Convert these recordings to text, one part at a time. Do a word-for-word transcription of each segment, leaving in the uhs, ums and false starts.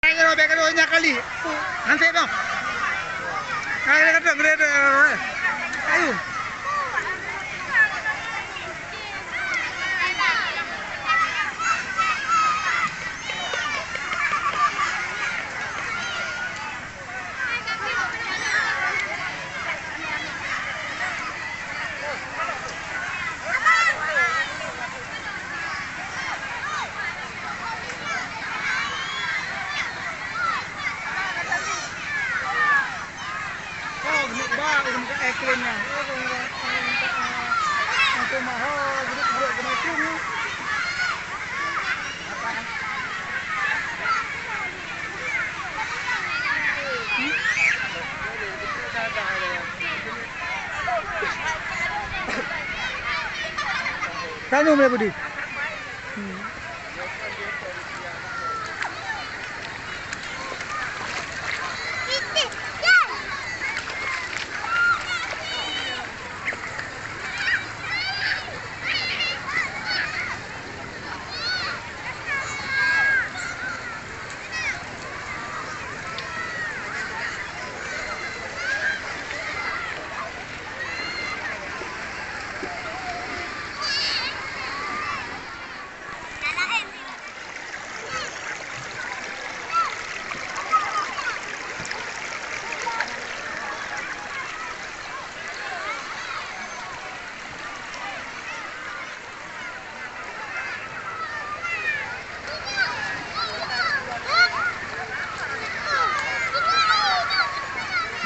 Bèk keudroe, bèk keudroe, nyan kali. Nan sép dong. Ayo. Tanyoe mulai budi.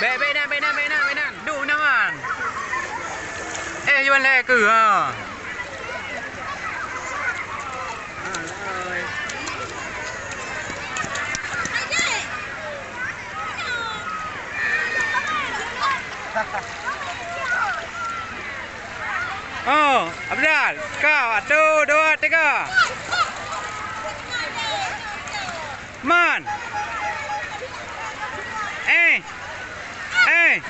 Bèk, bèk inan, bèk inan, bèk inan, bèk inan. Duek inan man. Eh, yuan lhèe keu, ha. Oh, Abdal, kau, satu, dua, tiga. Man. Eh. Eh.